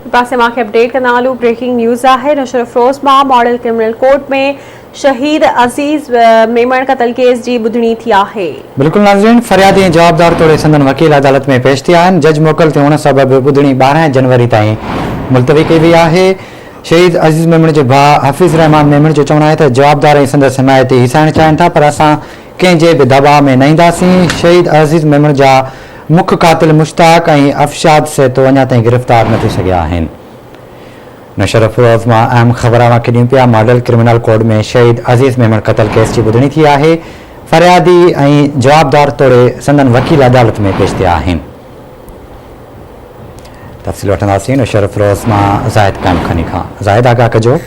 پاسي مان کي اپڊيٽ ڪندا هلون بريڪنگ نيوز آهي نوشهروفيروز مان ماڊل ڪرمنل ڪورٽ ۾ شهيد عزيز ميمڻ قتل ڪيس جي ٻڌڻي ٿي آهي. بلڪل ناظرين فريادي ۽ جوابدار توڙي سندن وڪيل عدالت ۾ پيش ٿيا آهن جج موڪل تي هئڻ سبب ٻڌڻي 12 جنوري تائين ملتوي ڪئي وئي آهي شهيد عزيز ميمڻ جي ڀاء حفيظ الرحمان ميمڻ جو چوڻ آهي ته جوابدار ۽ سندس حمايتي هيسائڻ چاهين ٿا پر اسان ڪنهن جي به دٻاء ۾ نه اينداسين، شهيد عزيز ميمڻ جا مک قاتل مشتاق ۽ افشاد سهتو اڃا تائين گرفتار نه ٿي سگهيا آهن. نوشهروفيروز مان اهم خبر اوهان کي ڏيون پيا، ماڊل ڪرمنل ڪورٽ ۾ شهيد عزيز ميمڻ قتل ڪيس جي ٻڌڻي ٿي آهي، فريادي ۽ جوابدار توڙي سندن وڪيل عدالت ۾ پيش ٿيا آهن. تفصيل وٺنداسين نوشهروفيروز مان زاهد قائمخاني کان، زاهد آگاهه ڪجو.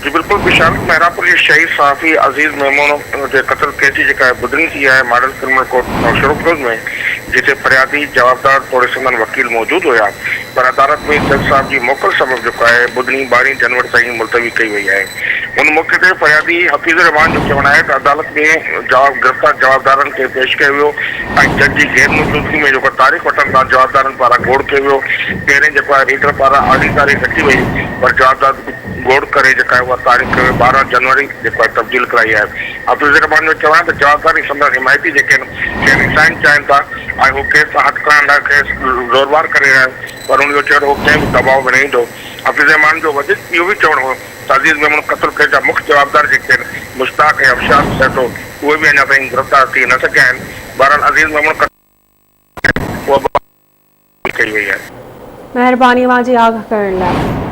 جي بلڪل بشارت محرابپور جي شهيد صحافي عزيز ميمڻ جي قتل ڪيس جي جيڪا ٻڌڻي ٿي آهي ماڊل ڪرمنل ڪورٽ نوشهروفيروز ۾ جتي فريادي، جوابدار توڙي سندن وڪيل موجود هيا پر عدالت ۾ جج صاحب جي موڪل سبب جيڪو آهي ٻڌڻي ٻارهين جنوري تائين ملتوي ڪئي وئي آهي ان موقعي تي فريادي حفيظ الرحمان جو چوڻ آهي ته عدالت ۾ جواب گرفتار جوابدارن کي پيش ڪيو ويو ۽ جج جي غير موجودگي ۾ جيڪو تاريخ وٺڻ تان جوابدارن پاران گوڙ ڪيو ويو، پهرين جيڪو آهي ريڊر پاران آڏي تاريخ رکي وئي پر جوابدار گوڙ ڪري جيڪا آهي اها تاريخ 12 جنوري جيڪو آهي تبديل ڪرائي آهي. حفيظ الرحمان جو چوڻ آهي ته جوابدار ۽ سندس حمايتي جيڪي آهن کين هيسائڻ چاهين ٿا ۽ هو ڪيس تان هٿ کڻڻ لاء کيس زوروار ڪري رهيا آهن پر هن جو چيو ته هو ڪنهن به دٻاء ۾ نه ايندو. حفيظ الرحمان جو وڌيڪ اهو به چوڻ هو ته عزيز ميمڻ قتل ڪيس جا مک جوابدار جيڪي آهن مشتاق ۽ افشار سهتو اهي به اڃا تائين گرفتار ٿي نه سگهيا آهن. بهرحال عزيز ميمڻ قتل ڪيس اها به ڪئي وئي آهي. مهرباني اوهان جي آگاهه ڪرڻ لاء.